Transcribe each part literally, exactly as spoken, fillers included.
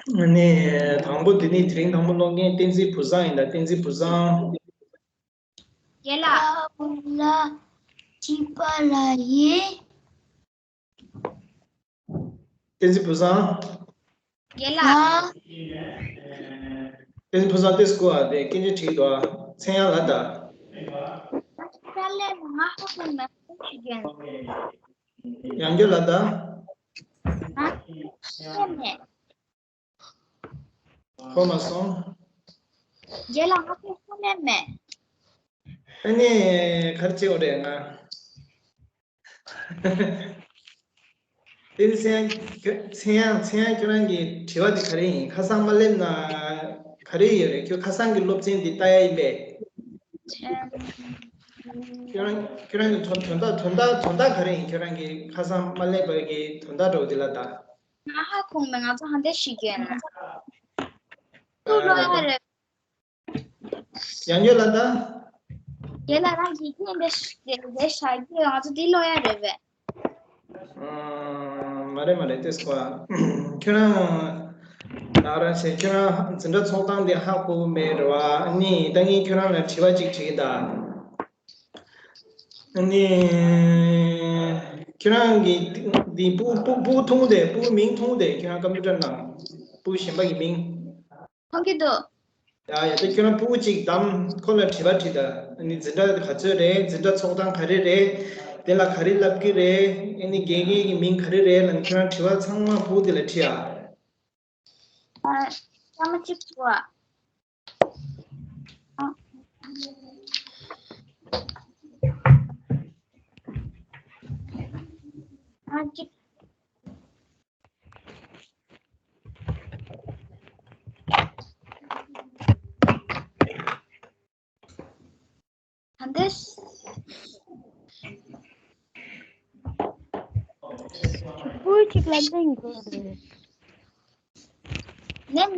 ནི་དང་པོ་འདི་ནི་དེ་རིང་དང་པོ་ཀློག་མཁན་བསྟན་འཛིན་བུ་བཟང་ཡིན་ད། བསྟན་འཛིན་བུ་བཟང་། རྒན་ལགས། ལ་ཅི་པ་ལ་ཡེ། བསྟན་འཛིན་བུ་བཟང་། རྒན་ལགས། བསྟན་འཛིན་བུ་བཟང་ཏེ་སྐུ་ཨ་དེ་སྐད་ཆ་དྲིས་འདུག་ཨ། མཚན་ཡང་ལ་ད། ས་ལེ་ང་ཧ་གོ་མེད་ཞིག་རྒན། ཡང་བསྐྱར་ལ་ད། ང་ས་ལེ་མེད། གོ་མ་སོང་། རྒན་ལགས་ང་ཚོ་ས་ལེ་མེད། ཨ་ནི་ག་རེ་བྱེད་དགོས་རེད་ང་། དེ་ནི་མཚན་ཡང་མཚན་ཡང་མཚན་ཡང་ཁྱོད་རང་གི་དྲི་བ་དེ་ག་རེ་ཡིན། ཁ་སང་མ་སླེབས་ན་ག་རེ་ཡོད་རེད། ཁྱོད་ཁ་སང་གི་སློབ་ཚན་འདི་ལྟ་ཡ་ཡིན་པས། ཁྱོད་རང་ཁྱོད་རང་གི་དོན་དོན་དག་དོན་དག་དོན་དག་ག་རེ་ཡིན། ཁྱོད་རང་གི་ཁ་སང་མ་སླེབས་པ་གི་དོན་དག་འདྲ་བོ་དེ་ལ་ད། ང་ཧ་གོ་མེད། ང་ཚོ་ཧ་འདྲ་ཞིག་ཡོད་ན། ཏུ་ལོ་ཡ་རེད། ཡང་བསྐྱར་ལ་ད། རྒན་ལགས་རང་གིས་ཁྱེད་འདི་ཞིག་རེད་ཤག་གི་ང་ཚོ་འདི་ཀློག་ཡ་རེད་པས། ཨ། མ་རེད་མ་རེད་ཏེ་སྐུ་ཨ། ཁྱོད་རང་ང་རང་བྱས་ཁྱོད་རང་འཛིན་གྲྭ་ཚོགས་སྟངས་འདི་ཧ་གོ་མེད་རེད་བ། ཨ་ནི་ད་ངས་ཁྱོད་རང་ལ་དྲི་བ་ཅིག་དྲིས་ད། ཨ་ནི་ཁྱོད་རང་གི་འདི་སྤུ་སྤུ་སྤུ་གུ་མཐོང་དེ་སྤུ་གུ་མིང་མཐོང་དེ་ཁྱོད་རང་ཀམ་པུ་ཊར་ནང་སྤུ་གུ་གཞན་པ་གི་མིང་། མཐོང་གི་འདུག་ཡ་ཡ་ད་ཁྱོད་རང་སྤུ་གུ་གཅིག་བདམས། ཁོ་ལ་དྲི་བ་དྲིས་ད། ཨ་ནི་འཛིན་གྲྭ་ག་ཚོད་རེད། འཛིན་གྲྭ་ཚོགས་སྟངས་ག་རེ་རེད། དེ་ལ་ག་རེ་བསླབ་ཀྱི་རེད། ཨ་ནི་དགེ་རྒན་གྱི་མིང་ག་རེ་རེད་ལབ་ནས་ཁྱོད་རང་དྲི་བ་ཚང་མ་སྤུ་གུ་དེ་ལ་དྲིས་ཨ། ཨ། ཚང་མ་གཅིག་པུ་ཨ། ཨ་གཅིག་ད་འདི། བུ་གཅིག་ལ་ལེན་དགོས་རེད། ལེན།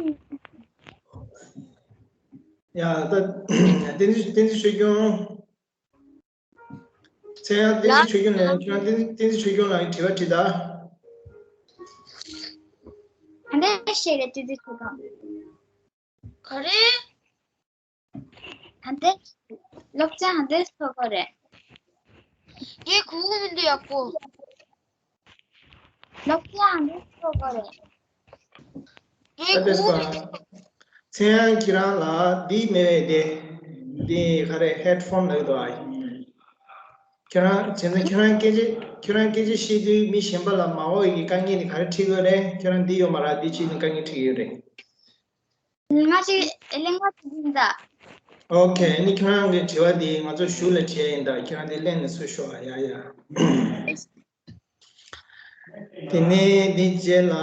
ཡ་ད། བསྟན་འཛིན་བསྟན་འཛིན་ཆོས་སྐྱོང་། མཚན་ཡང་བསྟན་འཛིན་ཆོས་སྐྱོང་ལ་ཡང་ཁྱོད་རང་བསྟན་བསྟན་འཛིན་ཆོས་སྐྱོང་ལ་ཡང་དྲི་བ་དྲིས་ད། ད་འདི་ཤེས་རེད་བསྟན་འཛིན་ཆོས་སྐྱོང་། ག་རེ། ད་ལྟའི་སློབ་ཚན་ད་ལྟའི་ཚོགས་པ་རེད། ངས་གོ་གི་མི་འདུག་ཡག་པོ། སློབ་ཚན་ད་ལྟའི་ཚོགས་པ་རེད། ངས་གོ་གི་མི་འདུག་མཚན་ཡང་ཁྱེད་རང་ལ་འདི་མེད་པས་དེ། འདི་ག་རེ་ཧེཌ་ཕོན་ལབ་འདུག་ཨ། ཁྱེད་རང་བྱས་ན་ཁྱེད་རང་སྐད་ཆ་ཁྱེད་རང་སྐད་ཆ་བཤད་དུས་མི་གཞན་པ་ལ་མ་འོས་ཀྱི་དཀའ་ངལ་དེ་ག་རེ་འཕྲད་ཀྱི་ཡོད་རེད། ཁྱེད་རང་འདི་ཡོད་མ་རེད། འདི་བྱས་ནས་དཀའ་ངལ་འཕྲད་ཀྱི་ཡོད་རེད། ང་ཅིག་གླེང་བ་ཅིག་ཡིན་ད། ཨོ་ཁེ། ཨ་ནི་ཁྱེད་རང་གི་དྲི་བ་འདི་ང་ཚོ་གཞུག་ལ་དྲི་ཡ་ཡིན་ད། ཁྱེད་རང་འདི་གླེང་ནས་སུ་ཤོག་ཨ། ཡ་ཡ། དེ་ནས་འདི་རྗེས་ལ་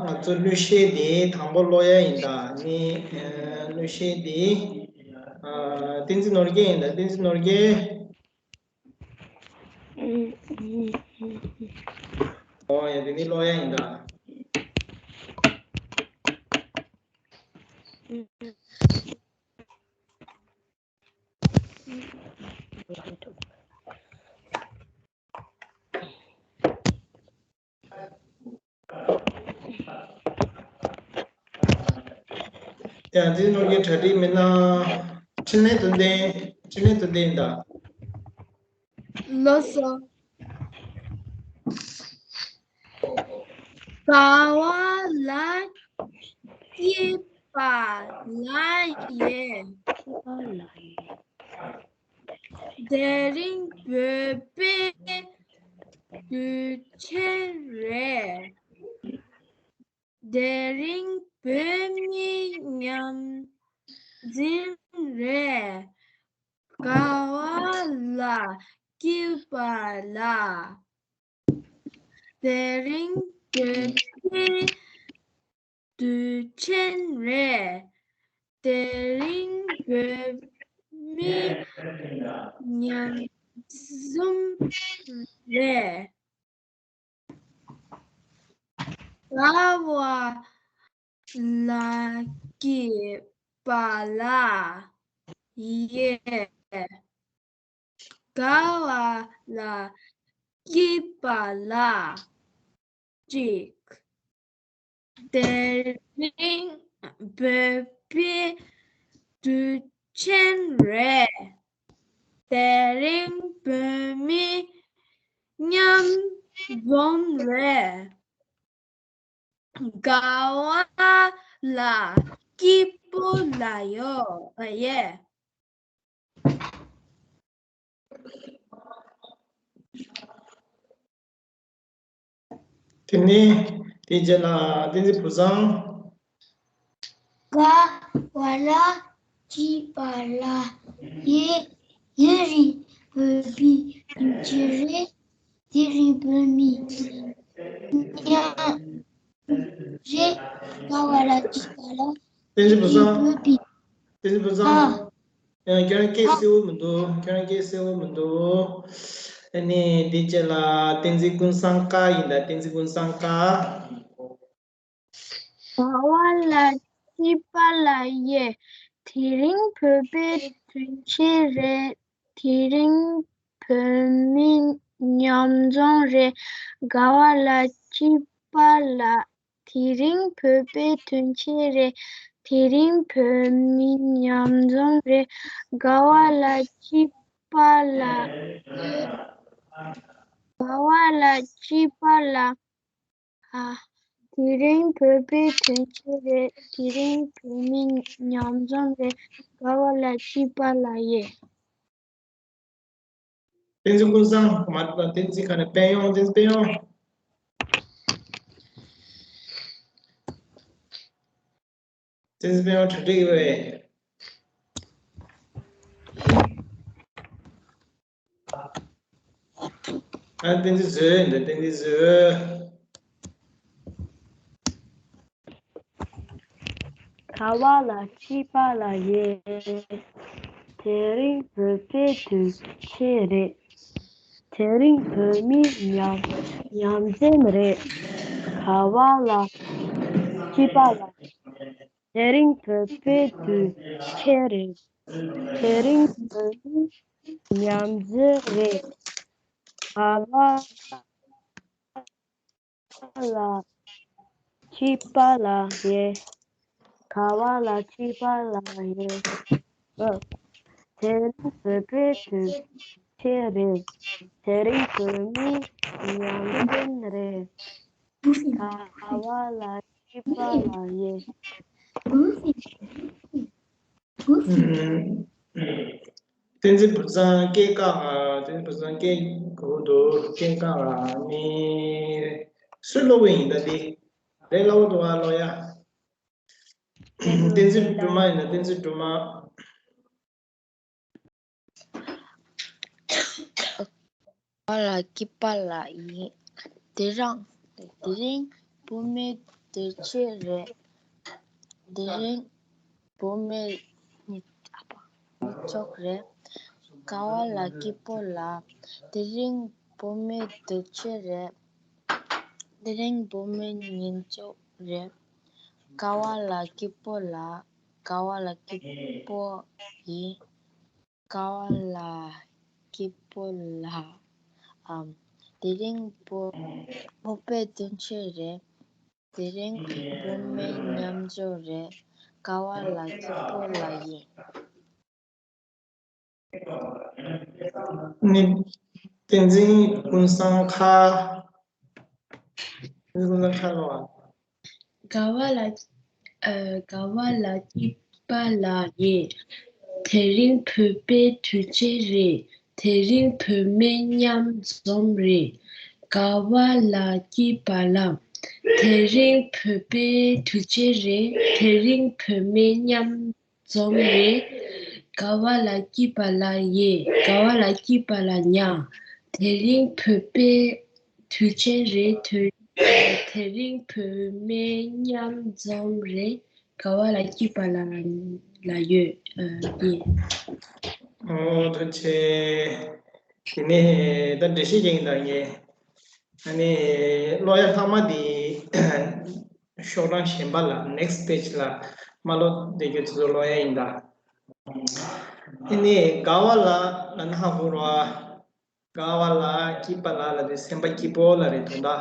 ང་ཚོ་གླུ་གཞས་འདི་དང་པོ་ཀློག་ཡ་ཡིན་ད། ཨ་ནི་ཨ་གླུ་གཞས་འདི་ཨ་བསྟན་འཛིན་ནོར་རྒྱས་ཡིན་ད། བསྟན་འཛིན་ནོར་རྒྱས། ཨོ་ཡ། འདི་ནི་ཀློག་ཡ་ཡིན་ད། ཡ། འདི་ནོར་གྱི་གྲ་སྒྲིག་མེད་ན། འཕྲིན་ལས་དོན་ལྡན། འཕྲིན་ལས་དོན་ལྡན་ཡིན་ད། ལགས་སོ། དགའ་བ་ལ་སྐྱིད་པ་ལ་ཡོད། དེ་རིང་བོད་པའི་དུས་ཆེན་རེད། དེ་རིང་བོད་མིའི་ཉམས་འཛིན་རེད། དགའ་བ་ལ་སྐྱིད་པ་ལ། དེ་རིང་བོད་པའི་དུས་ཆེན་རེད། དེ་རིང་བོད་མིའི་ཉམས་འཛིན་རེད། དགའ་བ་ལ་སྐྱིད་པ་ལ་ཡོད། དགའ་བ་ལ་སྐྱིད་པ་ལ་གཅིག་དེ་རིང་བོད་པའི་དུས་ཆེན་རེད། དེ་རིང་བོད་མིའི་མཉམ་འཛོམས་རེད། དགའ་བ་ལ་སྐྱིད་པོ་ལ་ཡོད་ཡེ། དེ་ནས་དེ་རྗེས་ལ་བསྟན་འཛིན་བུ་བཟང་། དགའ་བ་ལ་སྐྱིད་པ་ལ་ཡེ། དེ་རིང་བོད་པའི་དུས་ཆེན་རེད། དེ་རིང་བོད་མིའི་མཉམ་རེད། དགའ་བ་ལ་སྐྱིད་པ་ལ། བསྟན་འཛིན་བུ་བཟང་། བོད་པའི། བསྟན་འཛིན་བུ་བཟང་། ཨ། ཡང་ཁྱེད་རང་སྐད་གསལ་བོ་མི་འདུག་ཁྱེད་རང་སྐད་གསལ་བོ་མི་འདུག་ཨ་ནི་འདི་རྗེས་ལ་བསྟན་འཛིན་ཀུན་བཟང་དཀར་ཡིན་ད། བསྟན་འཛིན་ཀུན་བཟང་དཀར། དགའ་བ་ལ་སྐྱིད་པ་ལ་ཡེ། དེ་རིང་བོད་པའི་དུས་ཆེན་རེད། དེ་རིང་བོད་མིའི་མཉམ་འཛོམས་རེད། དགའ་བ་ལ་སྐྱིད་པ་ལ། དེ་རིང་བོད་པའི་དུས་ཆེན་རེད། དེ་རིང་བོད་མིའི་མཉམ་འཛོམས་རེད། དགའ་བ་ལ་སྐྱིད་པ་ལ། དགའ་བ་ལ་སྐྱིད་པ་ལ། ཨ། དེ་རིང་བོད་པའི་དུས་ཆེན་རེད། དེ་རིང་བོད་མིའི་མཉམ་འཛོམས་རེད། དགའ་བ་ལ་སྐྱིད་པ་ལ་ཡེ། བསྟན་འཛིན་ཀུན་བཟང་། མ་བསྟན་འཛིན་ག་ནས་དཔལ་ཡོན། བསྟན་འཛིན་དཔལ་ཡོན། བསྟན་འཛིན་དཔལ་ཡོན་གྲ་སྒྲིག་ཡོད་པས། ཨ། བསྟན་འཛིན་བཟོས་འདི། བསྟན་འཛིན་བཟོས། དགའ་བ་ལ་སྐྱིད་པ་ལ་ཡེ། དེ་རིང་བོད་པའི་དུས་ཆེན་རེད། དེ་རིང་བོད་མིའི་མཉམ་མཉམ་འཛོམས་རེད། དགའ་བ་ལ་སྐྱིད་པ་ལ། དེ་རིང་བོད་པའི་དུས་ཆེན་རེད། དེ་རིང་བོད་མིའི་མཉམ་འཛོམས་རེད། དགའ་བ་ལ་སྐྱིད་པ་ལ་ཡེ། དགའ་བ་ལ་སྐྱིད་པ་ལ་ཡེ། དེ་རིང་བོད་པའི་དུས་ཆེན་རེད། དེ་རིང་བོད་མིའི་མཉམ་འཛོམས་རེད། དགའ་བ་ལ་སྐྱིད་པ་ལ་ཡེ། བསྟན་འཛིན་བུ་བཟང་སྐད་བཀག་ཨ། བསྟན་འཛིན་བུ་བཟང་སྐད་གོ་འདུག་སྐད་བཀག་ཨ་ནི། སུ་ཀློག་གི་ཡིན་ད་འདི། རེད། ཀློག་འདུག་ཨ། ཀློག་ཡ། བསྟན་འཛིན་སྒྲོལ་མ་ཡིན་ན། བསྟན་འཛིན་སྒྲོལ་མ། བ་ལ་སྐྱིད་པ་ལ་ཡིན། དེ་རིང་དེ་རིང་བུད་མེད་དུས་ཆེན་རེད། དེ་རིང་བུད་མེད་ཉི་ཉིན་ཚོགས་རེད། དགའ་བ་ལ་སྐྱིད་པོ་ལ། དེ་རིང་བུད་མེད་དུས་ཆེན་རེད། དེ་རིང་བུད་མེད་ཉིན་ཚོགས་རེད། དགའ་བ་ལ་སྐྱིད་པོ་ལ། དགའ་བ་ལ་སྐྱིད་པོ་ཡིན། དགའ་བ་ལ་སྐྱིད་པོ་ལ། ཨམ། དེ་རིང་བོད་བོད་པའི་དུས་ཆེན་རེད། དེ་རིང་བུད་མེད་མཉམ་འཛོམས་རེད། དགའ་བ་ལ་སྐྱིད་པོ་ལ་ཡིན། ནི། བསྟན་འཛིན་ཀུན་བཟང་ཁ། བསྟན་འཛིན་ཀུན་བཟང་ཁ་ལོ། དགའ་བ་ལ། ཨ། དགའ་བ་ལ་སྐྱིད་པ་ལ་ཡེ། དེ་རིང་བོད་པའི་དུས་ཆེན་རེད། དེ་རིང་བུད་མེད་མཉམ་འཛོམས་རེད། དགའ་བ་ལ་སྐྱིད་པ་ལ། དེ་རིང་བོད་པའི་དུས་ཆེན་རེད། དེ་རིང་བུད་མེད་མཉམ་འཛོམས་རེད། དགའ་བ་ལ་སྐྱིད་པ་ལ་ཡེ། དགའ་བ་ལ་སྐྱིད་པ་ལ་ཉལ། དེ་རིང་བོད་པའི་དུས་ཆེན་རེད། དུས། དེ་རིང་བུད་མེད་མཉམ་འཛོམས་རེད། དགའ་བ་ལ་སྐྱིད་པ་ལ་ལ་ཡོད། ཨ། ཡིན། ཨོ། ཐུགས་རྗེ་ཆེ། དེ་ནས་ད་འགྲེལ་བཤད་རྒྱག་གི་ཡིན་ད་ངས། ཨ་ནི་ཀློག་ཡ་ལྷག་མ་དེ་ཤོག་གྲངས་གཞན་པ་ལ། next page ལ་མ་ཀློག་བསྡད་རྒྱུ་དེ་ཚོ་ཀློག་ཡ་ཡིན་ད། ཨ་ནི་དགའ་བ་ལ་ལ་ན་ཧ་གོ་ར། དགའ་བ་ལ་སྐྱིད་པ་ལ་ལ་དེ་སེམས་པ་སྐྱིད་པོ་ལ་རེད་དོན་དག་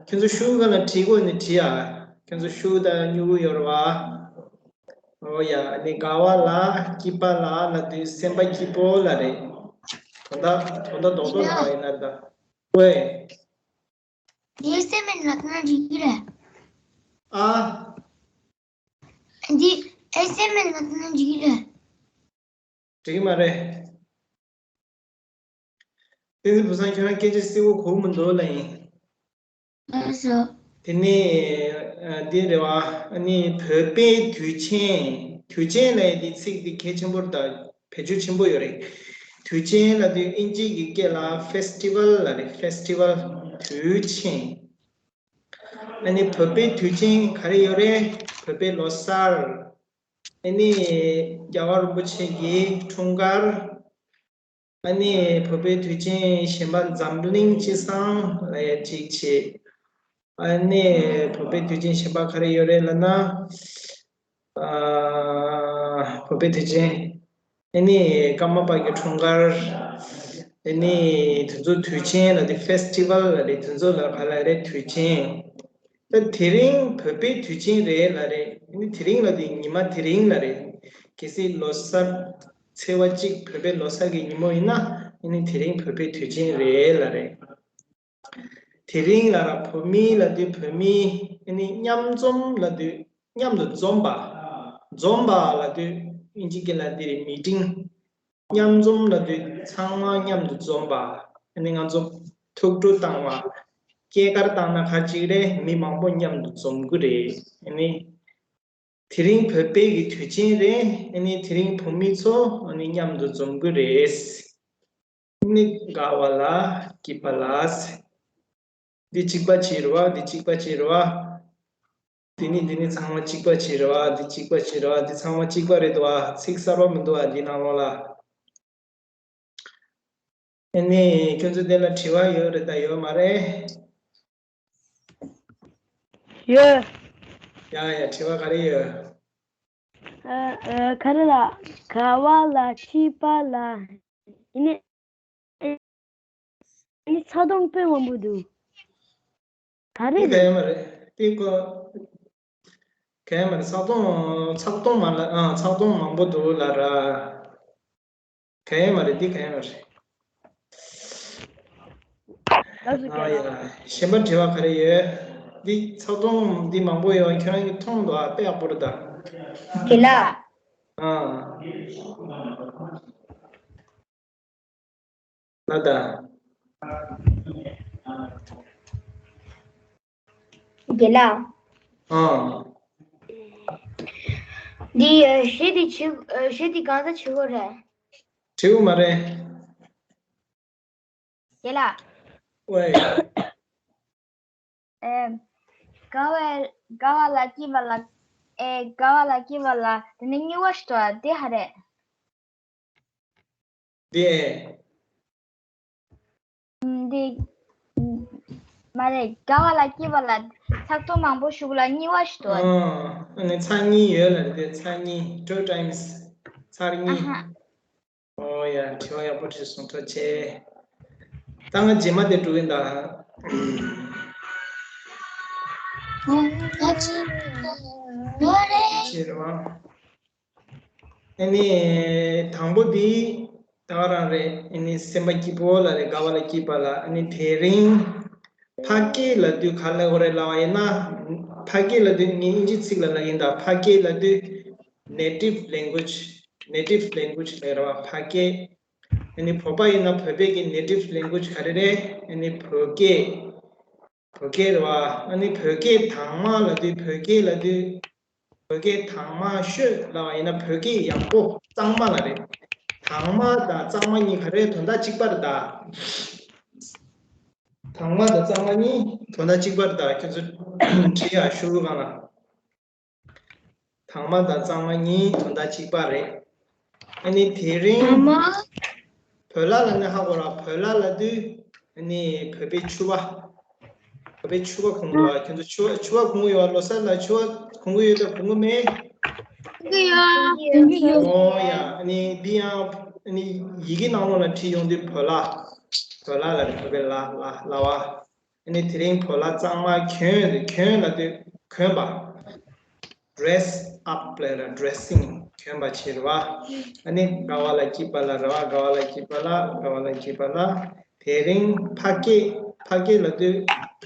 ཁྱོད་ཚོ་ཤོག་གུ་ལ་བྲིས་དགོས་ནི་བྲིས་ཨ། ཁྱོད་ཚོ་ཤུགས་དང་སྨྱུ་གུ་ཡོད་རེད་བ། ཨོ་ཡ། ཨ་ནི་དགའ་བ་ལ་སྐྱིད་པ་ལ་ལབ་དུས་སེམས་པ་སྐྱིད་པོ་ལ་རེད། དོན་དག་དོན་དག་རྡོག་རྡོག་ལ་ཡིན་ན་ད། ཝེ། ངའི་སེམས་ནང་ན་འཇིགས་ཀྱི་རེད། ཨ། འདི་ཨེ་སེམས་ནང་ན་འཇིགས་ཀྱི་རེད། འགྲིག་གི་མ་རེད། བསྟན་འཛིན་བུ་སང་ཁྱོད་རང་སྐད་ཆ་གསལ་པོ་གོ་མི་འདུག་ལབ་ཡིན། ལགས་སོ། དེ་ནས་ཨ་འདི་རེད་བ། ཨ་ནི་བོད་པའི་དུས་ཆེན། དུས་ཆེན་ལབ་ཡ་འདི་ཚིག་འདི་གལ་ཆེན་པོ་རེད་ད། བེད་སྤྱོད་ཆེན་པོ་ཡོད་རེད། དུས་ཆེན་ལབ་དུས་ཨིན་ཇི་གི་སྐད་ལ་ཕེ་སི་ཊི་ཝལ་ལབ་རེད། ཕེ་སི་ཊི་ཝལ། དུས་ཆེན། ཨ་ནི་བོད་པའི་དུས་ཆེན་ག་རེ་ཡོད་རེད། བོད་པའི་ལོ་གསར། ཨ་ནི་རྒྱལ་བ་རིན་པོ་ཆེ་གི་འཁྲུངས་སྐར། ཨ་ནི་བོད་པའི་དུས་ཆེན་གཞན་པ་འཛམ་གླིང་སྤྱི་བསང་ལབ་ཡ་གཅིག་བྱས། ཨ་ནི་བོད་པའི་དུས་ཆེན་གཞན་པ་ག་རེ་ཡོད་རེད་ལབ་ན། ཨ། བོད་པའི་དུས་ཆེན། ཨ་ནི་ཀརྨ་པ་གི་འཁྲུངས་སྐར། ཨ་ནི་དེ་ཚོ་དུས་ཆེན་ལབ་དུས་ཕེ་སི་ཊི་ཝལ་ལབ་རེད། དེ་ཚོ་ལ་ག་ལབ་རེད། དུས་ཆེན། ད་དེ་རིང་བོད་པའི་དུས་ཆེན་རེད་ལབ་རེད། ཨ་ནི་དེ་རིང་ལབ་དུས་ཉི་མ་དེ་རིང་ལབ་རེད། གལ་སྲིད་ལོ་གསར་ཚེས་པ་གཅིག་བོད་པའི་ལོ་གསར་གྱི་ཉིན་མོ་ཡིན་ན། ཨ་ནི་དེ་རིང་བོད་པའི་དུས་ཆེན་རེད་ལབ་རེད། དེ་རིང་ལ་ར་བོད་མི་ལབ་དུས་བོད་མི། ཨ་ནི་མཉམ་འཛོམས་ལབ་དུས་མཉམ་དུ་འཛོམས་པ། འཛོམས་པ་ལབ་དུས་ཨིན་ཇི་སྐད་ལ་འདི་རེད། མི་ཊིང་། མཉམ་འཛོམས་ལབ་དུས་ཚང་མ་མཉམ་དུ་འཛོམས་པ། ཨ་ནི་ང་ཚོ་ཐུགས་སྤྲོ་བཏང་བ། སྐྱེས་སྐར་བཏང་ན་ག་ཅིག་རེད། མི་མང་པོ་མཉམ་དུ་འཛོམས་ཀྱི་རེད། ཨ་ནི་དེ་རིང་བོད་པའི་གི་དུས་ཆེན་རེད། ཨ་ནི་དེ་རིང་བོད་མི་ཚོ་ཨ་ནི་མཉམ་དུ་འཛོམས་ཀྱི་རེད། ནི་དགའ་བ་ལ་སྐྱིད་པ་ལ་ཟེར། འདི་གཅིག་པ་གཅིག་རེད་བ། འདི་གཅིག་པ་གཅིག་རེད་བ། འདི་ནི་འདི་ནི་ཚང་མ་གཅིག་པ་གཅིག་རེད་བ། འདི་གཅིག་པ་གཅིག་རེད་བ། འདི་ཚང་མ་གཅིག་པ་རེད་འདུག་བ། ཚིག་གསར་པ་མི་འདུག་བ། འདི་ནང་ལོགས་ལ། ཨ་ནི་ཁྱོད་ཚོ་འདི་ལ་དྲི་བ་ཡོད་རེད་ད་ཡོད་མ་རེད། ཡོད། ཡ་ཡ། དྲི་བ་ག་རེ་ཡོད། ཨ་ཨ། ག་རེ་ལ། དགའ་བ་ལ་སྐྱིད་པ་ལ། ཡིན་ནི། ཨ་ནི་ཚ་གདུང་དཔེ་མང་པོ་འདུག་ག་རེ་དེ་ག་རེད། ཡོད་མ་རེད། དེ་ཀོ། ག་ཡང་མ་རེད། ཚ་གདུང་། ཚ་གདུང་མ་ལ། ཨ། ཚ་གདུང་མང་པོ་འདུག་ལབ་ར། ག་ཡང་མ་རེད། འདི་ག་ཡང་མ་རེད། ཨ་ཡ། གཞན་པ་དྲི་བ་ག་རེ་ཡོད། འདི་ཚ་གདུང་འདི་མང་པོ་ཡོད། ཁྱོད་རང་གིས་མཐོང་འདུག་ཨ། དཔེ་ཡག་པོ་རེད་ད། དེ་ལ། ཨ། ལ་ད། རྒན་ལགས། ཨང་། འདི་གཞས་འདི་བྱེད། གཞས་འདི་གང་ཙམ་བྱེད་དགོས་རེད། བྲིའུ་མ་རེད། རྒན་ལགས། ཝེ། ཨེ། དགའ་བའི། དགའ་བ་ལ་སྐྱིད་པ་ལ། ཨེ། དགའ་བ་ལ་སྐྱིད་པ་ལ། དེ་ནས་སྨྱུག་པ་ཞིག་འདུག་བ། དེ་ག་རེད། དེ། འདི། མ་རེད། དགའ་བ་ལ་སྐྱིད་པ་ལ་ཚ་གདུང་མང་པོ་ཞུགས་ལ་སྨྱུག་པ་ཞིག་འདུག་བ། ཨ་ནི་ཚར་གཉིས་ཡོད་ལ་རེད་དེ། ཚར་གཉིས། two times། ཚར་གཉིས། ཨ་ཧ། ཨོ་ཡ། དྲི་བ་ཡག་པོ་དྲིས་སོང་། ཐུགས་རྗེ་ཆེ། ད་ང་རྗེས་མ་དེ་འགྲོ་གི་ཡིན་ད། ཨོ་ད་ཅི་ཡོད་རེད། ཅི་རེད་བ། ཨ་ནི་དང་པོ་འདི་ད་ག་རང་རེད། ཨ་ནི་སེམས་པ་སྐྱིད་པོ་ལ་རེད། དགའ་བ་ལ་སྐྱིད་པ་ལ། ཨ་ནི་དེ་རིང་ཕ་སྐད་ལབ་དུས་ག་ལབ་དགོས་རེད་ལབ་པ་ཡིན་ན། ཕ་སྐད་ལབ་དུས་ངས་ཨིན་ཇི་ཚིག་ལ་ལབ་ཡིན་ད། ཕ་སྐད་ལབ་དུས་native language། native language ལབ་རེད་བ། ཕ་སྐད། ཨ་ནི་བོད་པ་ཡིན་ན་བོད་པའི་གི་native language ག་རེ་རེད། ཨ་ནི་བོད་སྐད། བོད་སྐད་རེད་བ། ཨ་ནི་བོད་སྐད་དྭངས་མ་ལབ་དུས། བོད་སྐད་ལབ་དུས། བོད་སྐད་དྭངས་མ་ཤོད་ལབ་པ་ཡིན་ན་བོད་སྐད་ཡག་པོ་གཙང་མ་ལ་རེད། དྭངས་མ་དང་གཙང་མ་གཉིས་ག་རེ་དོན་དག་གཅིག་པ་རེད་ད། དྭངས་མ་དང་གཙང་མ་གཉིས་དོན་དག་གཅིག་པ་རེད་ད། ཁྱོད་ཚོ་བྲིས་ཡ་ཤོག་གུ་སྒང་ལ། དྭངས་མ་དང་གཙང་མ་གཉིས་དོན་དག་གཅིག་པ་རེད། ཨ་ནི་དེ་རིང་དྭངས་མ། བོད་ལྭ་ལབ་ནས་ཧ་གོ་ར། བོད་ལྭ་ལབ་དུས་ཨ་ནི་བོད་པའི་ཕྱུ་པ། བོད་པའི་ཕྱུ་པ་གོན་གི་འདུག་བ། ཁྱོད་ཚོ་ཕྱུ་པ། ཕྱུ་པ་གོན་གི་ཡོད་བ། ལོ་གསར་ལ་ཕྱུ་པ་གོན་གི་ཡོད་དང་གོན་གི་མེད། གོན་གི་ཡོད། གོན་གི་ཡོད། ཨོ་ཡ། ཨ་ནི་འདི་ཡང་ཨ་ནི་ཡི་གེ་ནང་ལོགས་ལ་བྲིས་ཡོང་དུས་བོད་ལྭ། བོད་ལྭ་ལབ་རེད། བོད་པའི་ལྭ་ལྭ་ལྭ་བ། ཨ་ནི་དེ་རིང་བོད་ལྭ་གཙང་མ་གྱོན་རེད། གྱོན་ལབ་དུས་ གྱོན་པ། dress up ལབ་ན་dressing གྱོན་པ་བྱེད་རེད་བ། ཨ་ནི་དགའ་བ་ལ་སྐྱིད་པ་ལ་རེད་བ། དགའ་བ་ལ་སྐྱིད་པ་ལ། དགའ་བ་ལ་སྐྱིད་པ་ལ། དེ་རིང་ཕ་སྐད། ཕ་སྐད་ལབ་དུས་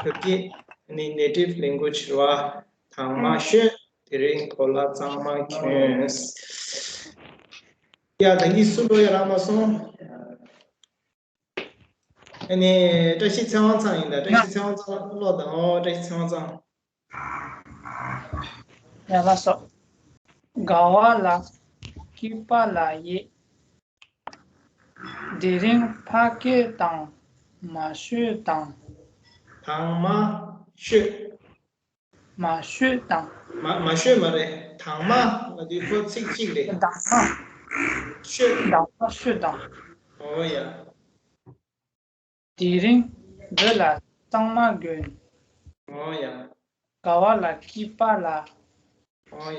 བོད་སྐད། ཨ་ནི་native language རེད་བ། དྭངས་མ་ཤོད། དེ་རིང་བོད་ལྭ་གཙང་མ་གྱོན། ཡ། ད་གིན་སུ་ཀློག་ཡ་རག་མ་སོང་། ཨ་ནི་བཀྲ་ཤིས་ཚེ་དབང་ཚང་ཡིན་ད། བཀྲ་ཤིས་ཚེ་དབང་ཚང་ཀློག་དང་། ཨོ། བཀྲ་ཤིས་ཚེ་དབང་ཚང་། ཡ་ལགས་སོ། དགའ་བ་ལ་སྐྱིད་པ་ལ་ཡི། དེ་རིང་ཕ་སྐད་དྭངས་མ་ཤོད་དང་། དྭངས་མ་ཤོད། མ་ཤོད་དང་། མ་མ་ཤོད་མ་རེད། དྭངས་མ་ལབ་དུས་ཁོ་ཚིག་གཅིག་རེད། དྭངས་མ། ཤོད། དྭངས་མ་ཤོད་དང་། ཨོ་ཡ། དེ་རིང་བོད་ལྭ་གཙང་མ་གྱོན། ཨོ་ཡ། དགའ་བ་ལ་སྐྱིད་པ་ལ། ཨོ་ཡ།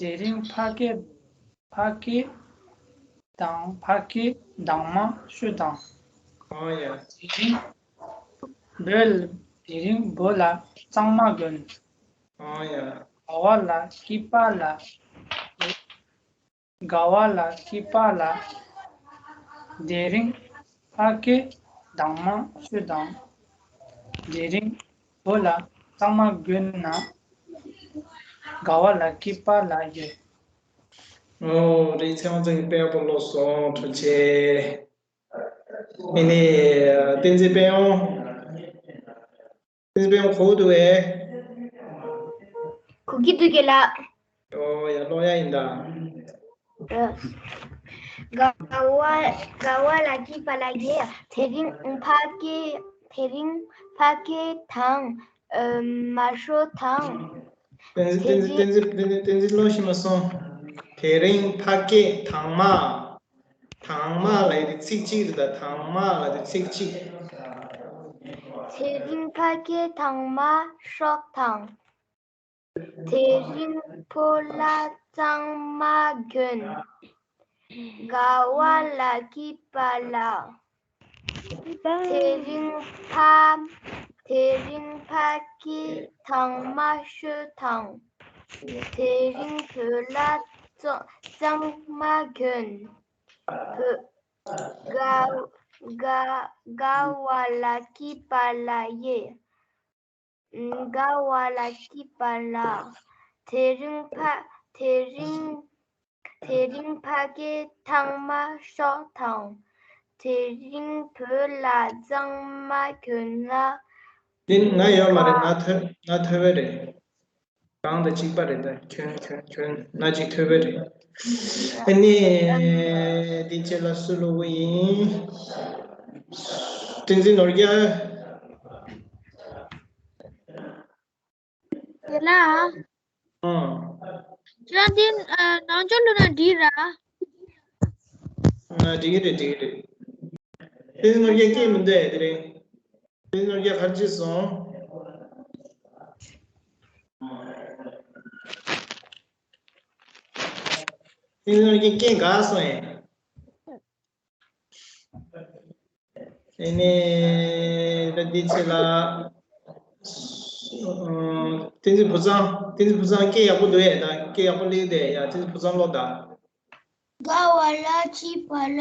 དེ་རིང་ཕ་སྐད། ཕ་སྐད་དང་། ཕ་སྐད་དྭངས་མ་ཤོད་དང་། ཨོ་ཡ། དེ་རིང་བོད། དེ་རིང་བོད་ལྭ་གཙང་མ་གྱོན། ཨོ་ཡ། དགའ་བ་ལ་སྐྱིད་པ་ལ། དགའ་བ་ལ་སྐྱིད་པ་ལ། དེ་རིང་ཕ་སྐད་དྭངས་མ་ཤོད་དང་། དེ་རིང་བོད་ལྭ་གཙང་མ་གྱོན་ན། དགའ་བ་ལ་སྐྱིད་པ་ལ་ཡོད། ཨོ། བཀྲ་ཤིས་ཚེ་དབང་ཚང་གི་དཔེ་ཡག་པོ་ཀློག་སོང་། ཐུགས་རྗེ་ཆེ། ཨ་ནི་བསྟན་འཛིན་དཔལ་དབྱངས། བསྟན་འཛིན་དཔལ་དབྱངས་གོ་གི་འདུག་གས། གོ་གི་འདུག་གས་ལགས། ཨོ་ཡ། ཀློག་ཡ་ཡིན་ད། དགའ་བ། དགའ་བ་ལ་སྐྱིད་པ་ལ་ཡི། དེ་རིང་ཕ་སྐད། དེ་རིང་ཕ་སྐད་དྭངས་མ་ཤོད་དང་། བསྟན་འཛིན། བསྟན་འཛིན། བསྟན་འཛིན། བསྟན་འཛིན། བསྟན་འཛིན་ཀློག་ཤེས་མ་སོང་། དེ་རིང་ཕ་སྐད་དྭངས་མ། དྭངས་མ་ལབ་ཡ་དེ་ཚིག་གཅིག་རེད་ད། དྭངས་མ་ལབ་དེ་ཚིག་གཅིག། དེ་རིང་ཕ་སྐད་དྭངས་མ་ཤོད་དང་། དེ་རིང་བོད་ལྭ་གཙང་མ་གྱོན། དགའ་བ་ལ་སྐྱིད་པ་ལ། དེ་རིང་ཕ། དེ་རིང་ཕ་སྐད་དྭངས་མ་ཤོད་དང་། དེ་རིང་བོད་ལྭ་གཙང་མ་གྱོན། བོད། དགའ། དགའ། དགའ་བ་ལ་སྐྱིད་པ་ལ་ཡི། དགའ་བ་ལ་སྐྱིད་པ་ལ། དེ་རིང་ཕ། དེ་རིང་། དེ་རིང་ཕ་སྐད་དྭངས་མ་ཤོད་དང་། དེ་རིང་བོད་ལྭ་གཙང་མ་གྱོན་ན། དེ་ང་ཡོད་མ་རེད། ང་ཐོས། ང་ཐོས་པ་རེད། གང་དང་གཅིག་པ་རེད་ད། གྱོན། གྱོན། གྱོན། ང་གཅིག་ཐོས་པ་རེད། ཨ་ནི་དེ་རྗེས་ལ་སུ་ཀློག་གི་ཡིན། བསྟན་འཛིན་ནོར་རྒྱལ། དེ་ལ། ཨང་། ཁྱེད་རང་དེ་ནང་ཆོས་ལོ་ན་འདི་ར། ཨ། འགྲིག་གི་རེད། འགྲིག་གི་རེད། བསྟན་འཛིན་ནོར་རྒྱལ་སྐད་མི་འདུག་ཨེ་དེ་རིང་། བསྟན་འཛིན་ནོར་རྒྱལ་ག་རེ་བྱས་སོང་། བསྟན་འཛིན་ནོར་རྒྱལ་སྐད་འགག་སོང་ཨེ། ཨེ་ནས་ད་འདི་ཆེ་ལ། ཨ། བསྟན་འཛིན་བུ་ཚང་། བསྟན་འཛིན་བུ་ཚང་སྐད་ཡག་པོ་འདུག་ཨེ། ད་སྐད་ཡག་པོ་སླེབས་བསྡད་ཡ། བསྟན་འཛིན་བུ་ཚང་ཀློག་དང་། དགའ་བ་ལ་སྐྱིད་པ་ལ།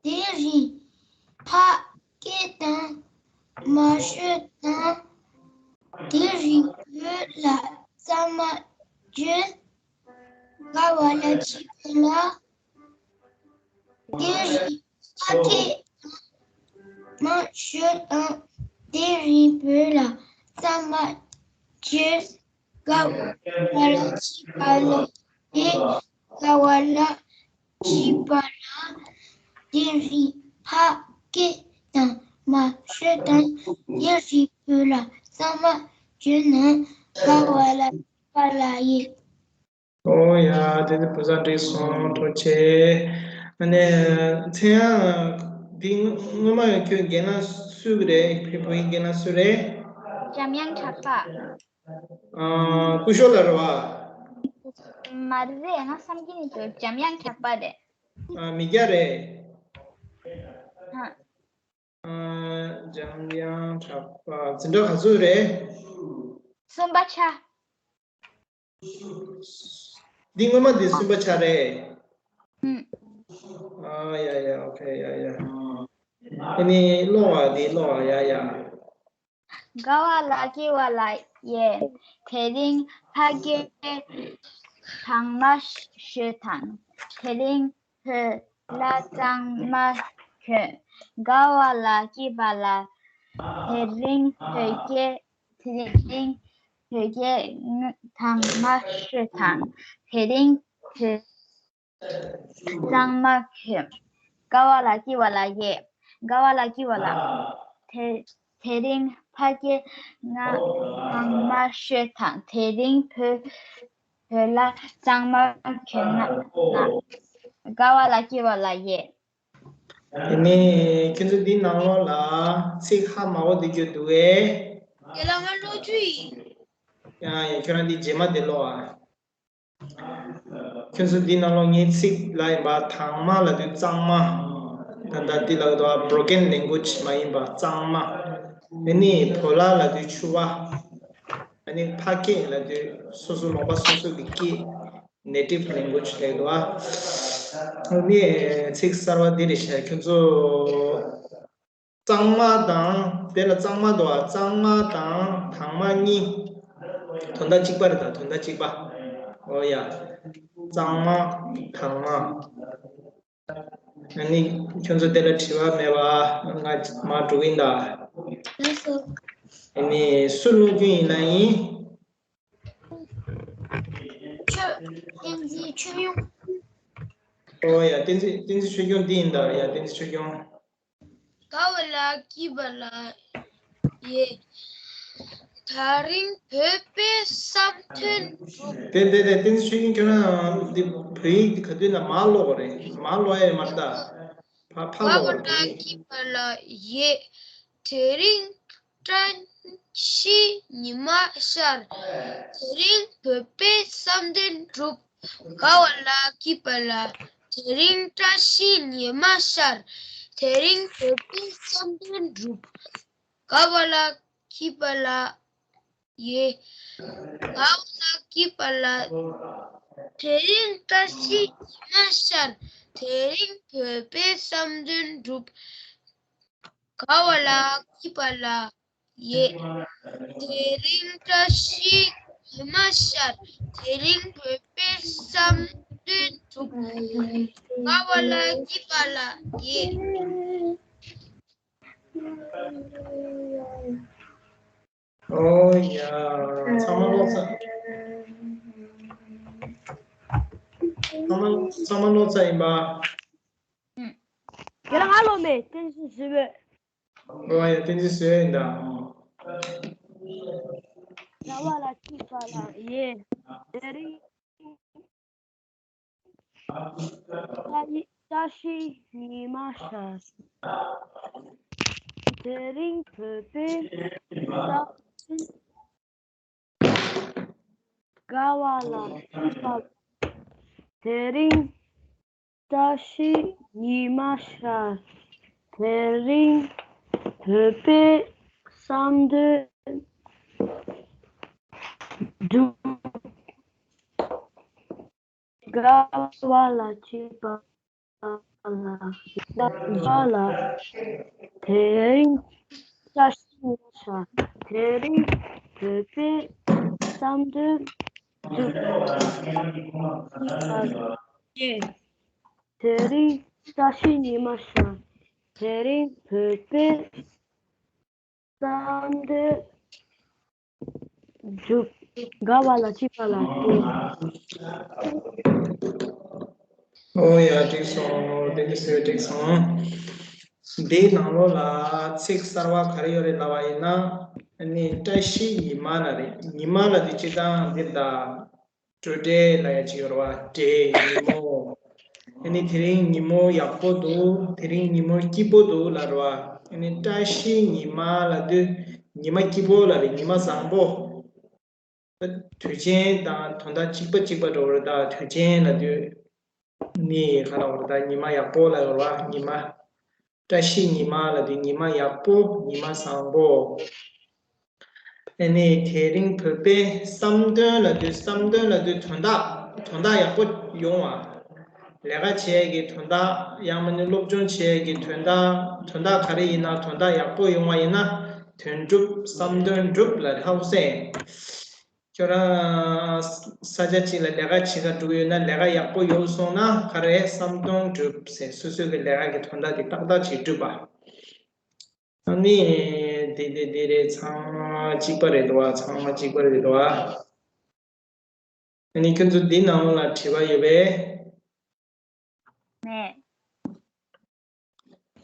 དེ་རིང་ཕ་སྐད་དྭངས་མ་ཤོད་དང་། དེ་རིང་བོད་ལྭ་གཙང་མ་གྱོན། དགའ་བ་ལ་སྐྱིད་པ་ལ། དེ་རིང་ཕ་སྐད་དྭངས་མ་ཤོད་དང་། དེ་རིང་བོད་ལྭ་གཙང་མ་གྱོན། དགའ་བ་ལ་སྐྱིད་པ་ལ། དེ། དགའ་བ་ལ་སྐྱིད་པ་ལ། དེ་རིང་ཕ་སྐད་དྭངས་མ་ཤོད་དང་། དེ་རིང་བོད་ལྭ་གཙང་མ་གྱོན་ན། དགའ་བ་ལ་སྐྱིད་པ་ལ་ཡི། ཨོ་ཡ། དེ་ཚོ་བུ་ཚ་འགྲིག་སོང་། ཐུགས་རྗེ་ཆེ། ཨ་ནི་མཚན་ཡང་འདི་སྔོན་མ་ཁྱོད་རྒན་ལགས་སུ་རེད། ཕེ་བོ་ཡི་རྒན་ལགས་སུ་རེད། འཇམ་དབྱངས་གྲགས་པ། ཨ། སྐུ་ཞབས་ལགས་རེད་བ། མ་རེད། ང་བསམ་གྱི་ནི་ཁྱོད་འཇམ་དབྱངས་གྲགས་པ་རེད། ཨ། མི་སྐྱ་རེད། ཨ། ཨ། འཇམ་དབྱངས་གྲགས་པ། འཛིན་གྲྭ་ག་ཚོད་རེད། གསུམ་པ་ཆགས། འདི་སྔོན་མ་འདི་གསུམ་པ་ཆགས་རེད། ཨུམ། ཨ་ཡ་ཡ། ཨོ་ཁེ། ཡ་ཡ། ཨ་ནི་ཀློག་པ་འདི་ཀློག་པ། ཡ་ཡ། དགའ་བ་ལ་སྐྱིད་པ་ལ་ཡི། དེ་རིང་ཕ་གིར་དྭངས་མ་གཞོལ་དང་། དེ་རིང་བོད་ལྭ་གཙང་མ་གྱོན། དགའ་བ་ལ་སྐྱིད་པ་ལ། དེ་རིང་བོད་སྐད། དེ་རིང་བོད་སྐད་དྭངས་མ་ཤོད་དང་། དེ་རིང་བོད་གཙང་མ་གྱོན། དགའ་བ་ལ་སྐྱིད་པ་ལ་ཡི། དགའ་བ་ལ་སྐྱིད་པ་ལ། དེ་དེ་རིང་ཕ་གིར་ང་དྭངས་མ་ཤོད་དང་། དེ་རིང་བོད་བོད་ལྭ་གཙང་མ་གྱོན་ན། དགའ་བ་ལ་སྐྱིད་པ་ལ་ཡི། དེ་ནས་ཁྱོད་ཚོ་འདི་ནང་ལོགས་ལ་ཚིག་ཧ་མ་གོ་འདི་རྒྱུ་འདུག་གས། དེ་ལ་ང་ཀློག་རྒྱུ་ཡིན། ཡང་ཡང་ཁྱོད་རང་འདི་རྗེས་མ་དེ་ཀློག་ཨ། ཁྱོད་ཚོ་འདི་ནང་ལོགས་ངའི་ཚིག་ལ་ཡིན་པ། དྭངས་མ་ལབ་དུས་གཙང་མ། ད་ལྟ་འདི་ལབ་འདུག་ཨ། broken language མ་ཡིན་པ་གཙང་མ། དེ་ནས་བོད་ལྭ་ལབ་དུས་ཕྱུ་པ། ཨ་ནི་ཕ་སྐད་ལབ་དུས་སོ་སོ་ལུང་པ་སོ་སོ་གི་སྐད། native language ལབ་འདུག་ཨ། ཨ་ནི་ཚིག་གསར་པ་འདི་རེད་ཤག་ཁྱོད་ཚོ། གཙང་མ་དང་། དེ་ལ་གཙང་མ་འདུག་ཨ། གཙང་མ་དང་དྭངས་མ་གཉིས་དོན་དག་གཅིག་པ་རེད་ད། དོན་དག་གཅིག་པ། ཨོ་ཡ། གཙང་མ་དྭངས་མ། ཨ་ནི་ཁྱོད་ཚོ་དེ་ལ་དྲི་བ་མེད་པ། ང་མར་འགྲོ་གི་ཡིན་ད། ལགས་སོ། ཨ་ནི་སུ་ཀློག་རྒྱུ་ཡིན་ན་ཡིན། ཆོས། བསྟན་འཛིན་ཆོས་སྐྱོང་། ཨོ་ཡ། བསྟན་འཛིན། བསྟན་འཛིན་ཆོས་སྐྱོང་འདི་ཡིན་ད། ཡ། བསྟན་འཛིན་ཆོས་སྐྱོང་། དགའ་བ་ལ་སྐྱིད་པ་ལ་ཡི། དེ་རིང་བོད་པའི་བསམ་དོན་འགྲུབ། དེ་དེ་དེ་བསྟན་འཛིན་ཆོས་སྐྱོང་ཁྱོད་རང་འདི་བོད་ཡིག་འདི་ག་དུས་ན་མར་ཀློག་དགོས་རེད། མར་ཀློག་ཡ་མ་རེད་ད། ཕར་ཕར་ཀློག་དགོས་རེད། དགའ་བ་ལ་སྐྱིད་པ་ལ་ཡི། དེ་རིང་བཀྲ་ཤིས་ཉི་མ་ཤར། དེ་རིང་བོད་པའི་བསམ་དོན་འགྲུབ། དགའ་བ་ལ་སྐྱིད་པ་ལ། དེ་རིང་བཀྲ་ཤིས་ཉི་མ་ཤར། དེ་རིང་བོད་པའི་བསམ་དོན་འགྲུབ། དགའ་བ་ལ་སྐྱིད་པ་ལ་ཡི། དགའ་བ་ལ་སྐྱིད་པ་ལ། དེ་རིང་བཀྲ་ཤིས་ཉི་མ་ཤར། དེ་རིང་བོད་པའི་བསམ་དོན་འགྲུབ། དགའ་བ་ལ་སྐྱིད་པ་ལ་ཡི། དེ་རིང་བཀྲ་ཤིས་ཉི་མ་ཤར། དེ་རིང་བོད་པའི་བསམ་དོན་འགྲུབ། དགའ་བ་ལ་སྐྱིད་པ་ལ་ཡི། ཨོ་ཡ། ཚང་མ་ཀློག་ཚར། ཚང་མ་ཚང་མ་ཀློག་ཚར་ཡིན་པ། ཡ། ང་ཀློག་མེད། བསྟན་འཛིན་བཟོས་པས། ཨོ་ཡ། བསྟན་འཛིན་བཟོས་ཡིན་ད། དགའ་བ་ལ་སྐྱིད་པ་ལ་ཡི། དེ་རིང་བཀྲ་ཤིས་ཉི་མ་ཤར། དེ་རིང་བོད་པའི་བསམ་དོན། དགའ་བ་ལ་སྐྱིད་པ། དེ་རིང་བཀྲ་ཤིས་ཉི་མ་ཤར། དེ་རིང་བོད་པའི་བསམ་དོན་འགྲུབ། དགའ་བ་ལ་སྐྱིད་པ་ལ། དགའ་བ་ལ། དེ་རིང་བཀྲ་ཤིས་ཉི་མ་ཤར། དེ་རིང་བོད་པའི་བསམ་དོན་འགྲུབ། དེ་རིང་བཀྲ་ཤིས་ཉི་མ་ཤར། དེ་རིང་བོད་པའི་བསམ་དོན་འགྲུབ། དགའ་བ་ལ་སྐྱིད་པ་ལ། ཨོ་ཡ། འགྲིག་སོང་། དེ་འདྲ་ཟེར་འགྲིག་སོང་། འདིའི་ནང་ལོགས་ལ་ཚིག་གསར་བ་ག་རེ་ཡོད་རེད་ལབ་པ་ཡིན་ན། ཨ་ནི་བཀྲ་ཤིས་ཉི་མ་ལབ་རེད། ཉི་མ་ལབ་དུས་སྤྱིར་བཏང་འདི་ད། བྲོ་འདྲེ་ལབ་ཡ་ཅིག་ཡོད་རེད་བ། འདྲེ། ཉིན་མོ། ཨ་ནི་དེ་རིང་ཉིན་མོ་ཡག་པོ་འདུག་དེ་རིང་ཉིན་མོ་སྐྱིད་པོ་འདུག་ལབ་རེད་བ། ཨ་ནི་བཀྲ་ཤིས་ཉི་མ་ལབ་དུས་ཉི་མ་སྐྱིད་པོ་ལབ་རེད། ཉི་མ་བཟང་པོ། དུས་ཆེན་དང་དོན་དག་གཅིག་པ་གཅིག་པ་འདྲ་བོ་རེད་ད། དུས་ཆེན་ལབ་དུས་ནི་ག་ལབ་དགོས་རེད་ད། ཉི་མ་ཡག་པོ་ལབ་ཡོད་རེད་བ། ཉི་མ། བཀྲ་ཤིས་ཉི་མ་ལབ་དུས་ཉི་མ་ཡག་པོ། ཉི་མ་བཟང་པོ། ཨ་ནི་དེ་རིང་བོད་པའི་བསམ་དོན་ལབ་དུས། བསམ་དོན་ལབ་དུས་དོན་དག་དོན་དག་ཡག་པོ་ཡོང་བ། ལས་ཀ་བྱེད་ཡས་ཀྱི་དོན་དག། ཡང་མིན་ན་སློབ་སྦྱོང་བྱེད་ཡས་ཀྱི་དོན་དག། དོན་དག་ག་རེ་ཡིན་ན་དོན་དག་ཡག་པོ་ཡོང་བ་ཡིན་ན་དོན་འགྲུབ། བསམ་དོན་འགྲུབ་ལབ་རེད། ཧ་གོ་སོང་། ཁྱོད་རང་ས་ཆ་གཅིག་ལ་ལས་ཀ་བྱེད་ག་འགྲོ་གི་ཡོད་ན། ལས་ཀ་ཡག་པོ་ཡོང་སོང་ན་ག་རེ། བསམ་དོན་འགྲུབ་ཟེར། སོ་སོ་གི་ལས་ཀ་གི་དོན་དག་དེ་ཏག་ཏག་ཅིག་འགྲུབ་པ། ཨ་ནི་དེ་དེ་དེ་རེད། ཚང་མ་གཅིག་པ་རེད་འདུག་བ། ཚང་མ་གཅིག་པ་རེད་འདུག་བ། ཨ་ནི་ཁྱོད་ཚོ་འདི་ནང་ལ་དྲི་བ་ཡོད་པས། མེད།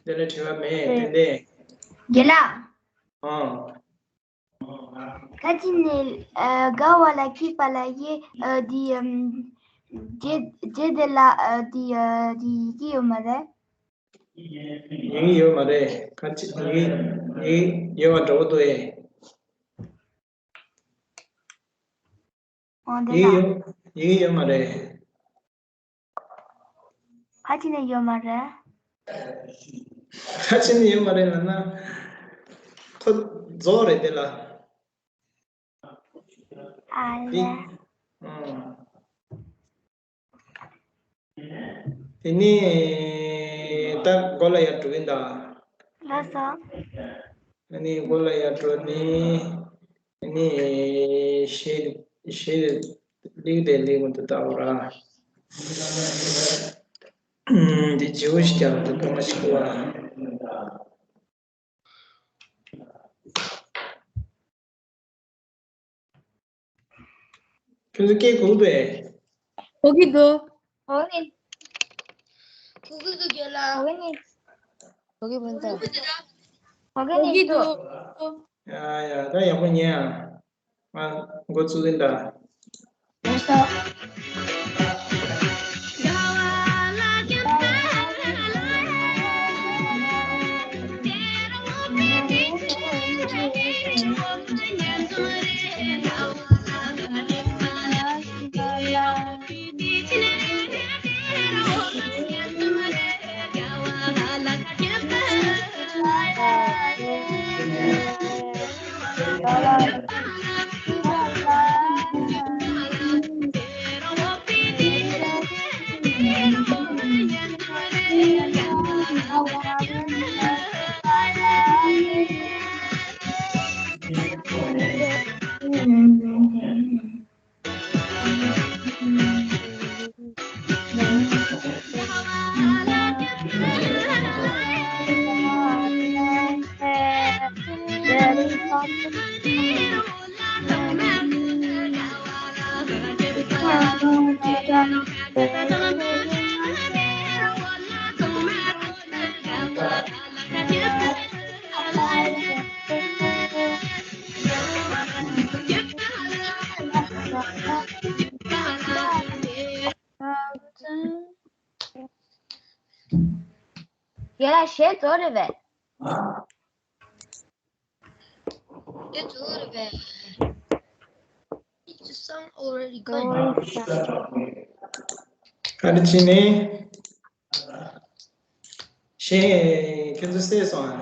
དེ་ལ་དྲི་བ་མེད། ཏན་ཏན། རྒན་ལགས། ཨང་། ཁ་ཅིག་ནས་ཨ་དགའ་བ་ལ་སྐྱིད་པ་ལ་ཡེ་ཨ་འདི་ཨམ་རྗེས་རྗེས་དེ་ལ་ཨ་འདི་ཨ་འདི་ཡི་གེ་ཡོད་མ་རེད། ཡིན་ཡོད་མ་རེད། ཁ་ཅིག་ཡིན་ཡིན་ཡོད་པ་འདྲ་བོ་འདུག་ཨེ། འོ་དེ་ཡིན་ལ། ཡོད་ཡིན་ཡོད་མ་རེད། ཁ་ཅིག་ནས་ཡོད་མ་རེད། ཁ་ཅིག་ནས་ཡོད་མ་རེད་ལབ་ན། ཁོ་རྫོགས་རེད་དེ་ལ། ཨ་ལེ། འདི། ཨང་། དེ་ནས་ད་མགོ་ལ་ཡར་འགྲོ་གིན་ད། ལགས་སོ། ཨ་ནི་མགོ་ལ་ཡར་འགྲོ་ནི། ཨ་ནི་ཞེ་ཞེ་ལེགས་དེ་ལེགས་མ་འདུག་ལྟ་བུ་ར། ཨུམ། འདི་བརྗེ་བོ་ཞིག་རྒྱག་འདུག་པ་མ་ཞིག་གོ་བ། ཁྱོད་ཚོ་སྐད་གོ་གི་འདུག་ཨེ། གོ་གི་འདུག་གོ་གི་འདུག་གོ་གི་འདུག་རྒན་ལགས། གོ་གི་ནི། གོ་གི་མི་འདུག་གོ་གི་ནི་འདུག་ཡ་ཡ། ད་ཡག་པོ་ཉན་ཨ། ང་འགོ་བཙུགས་ཡིན་ད། ཡ་ལ་གཞས་རྫོགས་རེད་པས། གཞས་རྫོགས་རེད་པས། It's the song already gone. ག་རེ་བྱས་ནས། གཞས་ཁྱོད་ཚོ་བསད་སོང་ཨ།